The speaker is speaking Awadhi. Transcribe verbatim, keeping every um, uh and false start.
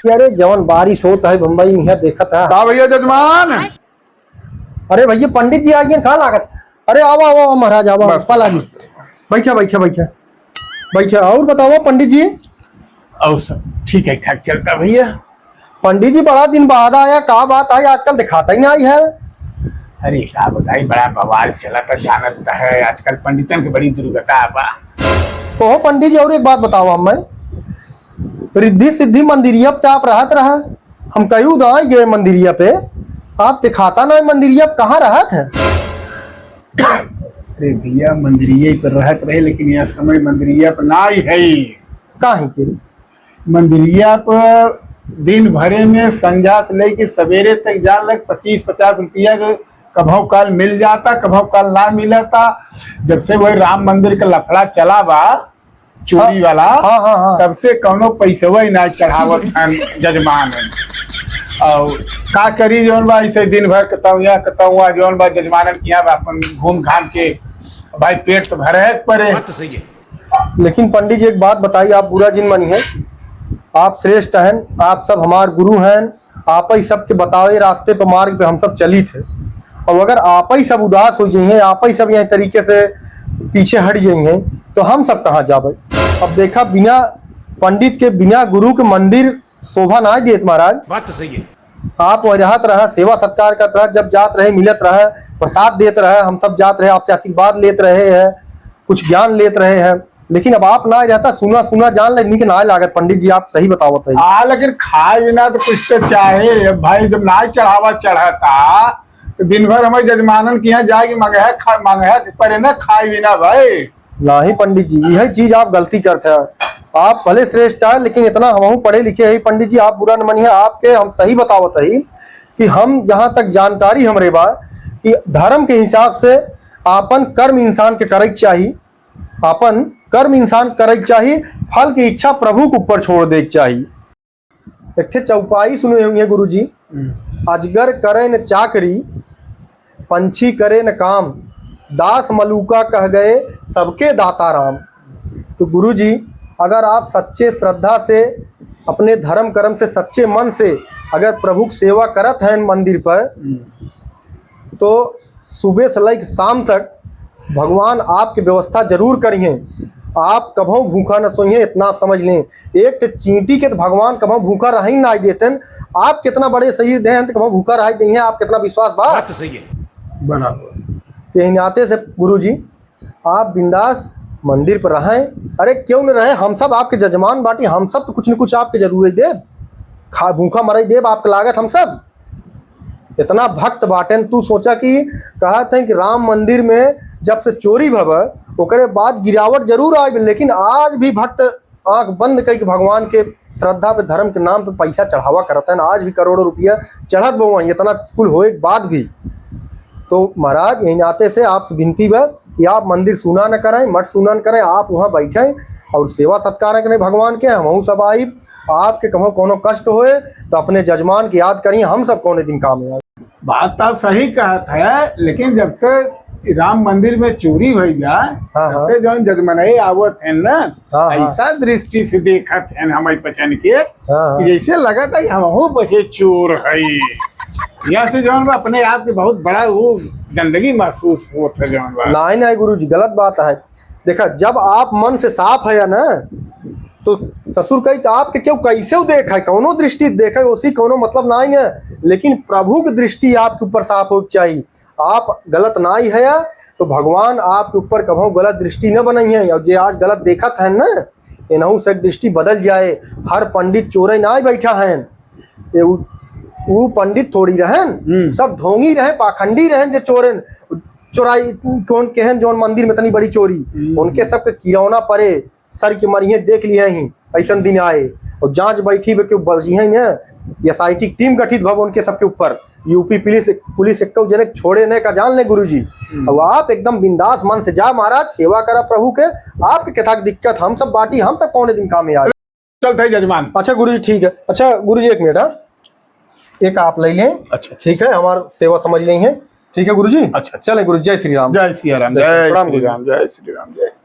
अरे जवन बारिश होत है बम्बई में, यहाँ देखत है। का भैया जजमान? अरे भैया पंडित जी आइए, कहाँ लागत? अरे आवा, आवा, आवा महाराज, आवा, बस, पलागी। बस, बस। बैठा, बैठा, बैठा। बैठा, और बतावा पंडित जी। और सब ठीक है, ठाक चलता भैया। पंडित जी बड़ा दिन बाद आया, का बात है, आजकल दिखाता ही नहीं है। अरे का बताई, बड़ा बवाल चला था, जानत है आजकल पंडितन के बड़ी दुर्गति बा। कहो पंडित जी, और एक बात बतावा हमें, रिद्धि सिद्धि मंदिरिया पे आप रहत रहा, हम कई उदाई गए मंदिरिया पे, आप दिखाता ना मंदिरिया पे, कहाँ रहत है? अरे भैया, मंदिरिया पे रहत रहे, लेकिन यह समय मंदिरिया पे ना ही है। काहे के? मंदिरिया पे दिन भरे में संझा से लेके सवेरे तक जा लग पच्चीस पचास रुपया के कभौ काल मिल जाता, कभौ काल ना मिलता। जब से वही राम मंदिर का लफड़ा चला बा, चोरी हाँ, वाला, हाँ, हाँ, हाँ। तब से कौनो पैसवा ही ना चढ़ावत हन जजमान। और का करी, जौन बा, ऐसे दिन भर कतौया, कतौआ, जौन बा, जजमानन किया बा, अपन घूम घाम के, भाई, पेट तो भरे के पड़े। बात तो सही है। लेकिन पंडित जी, एक बात बताई, आप बुरा जिन मनिहे, आप श्रेष्ठ हैं, आप सब हमार गुरु हैं, आप ही सबके बतावे रास्ते पे, मार्ग पे हम सब चलित है। और अगर आप ही सब उदास हो जाइए, आप ही सब यह तरीके से पीछे हट जाइए, तो हम सब कहाँ जाबे? अब देखा, बिना पंडित के, बिना गुरु के मंदिर शोभा ना देत महाराज। बात तो सही है। आप वह रहत रहा, सेवा सत्कार करत रहा, जब जात रहे मिलत रहा, प्रसाद देत रहा, हम सब जात रहे, आपसे आशीर्वाद लेत रहे हैं, कुछ ज्ञान लेत रहे हैं। लेकिन अब आप ना रहता, सुना सुना जान ले, निक ना लागत। पंडित जी, आप सही बतावत है। हाँ, लेकिन खाए बिना तो कुछ तो चाहे। अब भाई, जब ना चढ़ावा चढ़ता, तो दिन भर हमारे जजमानन के यहाँ जाके मंगहा खा, मंगहा के परे ना खाए बिना भाई। नहीं पंडित जी, यही चीज आप गलती करते हैं। आप भले श्रेष्ठ हैं, लेकिन इतना हमहू पढ़े लिखे हैं पंडित जी, आप बुरा न मानिए। आपके हम सही बतावत है कि हम जहाँ तक जानकारी हमरे बा, कि धर्म के हिसाब से आपन कर्म इंसान के करे के चाही, आपन कर्म इंसान करे के चाही, फल की इच्छा प्रभु के ऊपर छोड़ दे के चाही। एक ठे चौपाई सुने होंगे गुरुजी, हम्म। अजगर करे न चाकरी, पंछी करे न काम, दास मलूका कह गए सबके दाता राम। तो गुरुजी, अगर आप सच्चे श्रद्धा से, अपने धर्म कर्म से, सच्चे मन से अगर प्रभु की सेवा करत हैं मंदिर पर, हम्म। तो सुबह से लेके शाम तक भगवान आपके व्यवस्था जरूर करिहें। आप कभौ भूखा न सोइहें, इतना आप समझ लें। एक ठे चींटी के तो भगवान कभौ भूखा रह ही ना देतेन। आप कितना बड़े शरीर दे हैं तो कभौ भूखा रह दे हैं, आप कितना विश्वास बा? बात तो सही है। बराबर। तो यही नाते से गुरु जी, आप बिंदास मंदिर पर रहें। अरे क्यों न रहे, हम सब आपके जजमान बाटी, हम सब तो कुछ न कुछ आपके जरूर देब। खा भूखा मरई देब आपके लागत हम सब। इतना भक्त बाटेन, तू सोचा कि कहत हैं कि राम मंदिर में जब से चोरी भव, ओकरे बाद गिरावट जरूर आए, लेकिन आज भी भक्त आंख बंद करके भगवान के श्रद्धा पे, धर्म के नाम पे पैसा चढ़ावा करत हैं। आज भी करोड़ों रुपया चढ़त बा वहीं, इतना कुल होए के बाद भी। तो महाराज, यही नाते से आपसे विनती बा कि आप मंदिर सूना न करें, मठ सूना न करें, आप वहाँ बैठें और सेवा सत्कार करें भगवान के। हमहू सब आई, आपके कहूँ कोनो कष्ट होए तो अपने जजमान के याद करिए, हम सब कौने दिन काम में आए। बात तो सही कहत है, लेकिन जब से राम मंदिर में चोरी भई बा, हाँ, तब हाँ। से जौन जजमनई आवत हैं ना, हाँ, हाँ। ऐसा दृष्टि से देखत हैं हमारे पचन के, हाँ, हाँ। कि जैसे लगत है हमहू बसे चोर है। या से जौन बा अपने आप के बहुत बड़ा वो गंदगी महसूस होत है जौन बा। नहीं, नहीं गुरु जी, गलत बात है। देखा, जब आप मन से साफ है ना, तो ससुर कही तो आपके क्यों कैसे देखे, कौनो दृष्टि देखे, उसी कौनो मतलब नहीं है, लेकिन प्रभु की दृष्टि आपके ऊपर साफ हो चाहिए। आप गलत ना ही है, तो भगवान आपके ऊपर कभो गलत दृष्टि न बनाई है। और जे आज गलत देखत है ना, इनहू से दृष्टि बदल जाए। हर पंडित चोरे ना ही बैठा है, ये उ, उ पंडित थोड़ी रहन, हम्म। सब ढोंगी रहे, पाखंडी रहन, जे चोरन, चोराई कौन कहन, जौन मंदिर में इतनी बड़ी चोरी, हम्म। उनके सबके किरौना परे, सर के मरिहे देख लिए ही। ऐसन दिन आए और जांच बैठी बे के बजिहे न, एसआईटी टीम गठित भव उनके सबके ऊपर। यूपी पुलिस, पुलिस एक्को जने छोड़े न का जान ले गुरुजी। हम्म। और आप एकदम बिंदास मन से जा महाराज, सेवा करा प्रभु के, आपके कथा के दिक्कत हम सब बाटी, हम सब कौने दिन काम में आए। चलत है जजमान। अच्छा गुरुजी, ठीक है। अच्छा गुरुजी, एक मिनट, हाँ, एक आप ले लें। अच्छा। ठीक है, हमार सेवा समझ लें हैं। ठीक है गुरुजी। अच्छा। चलें गुरुजी, जय श्री राम। जय सिया राम, जय जय प्रणाम श्री गुरुजी। राम, जय श्री राम, जय श्री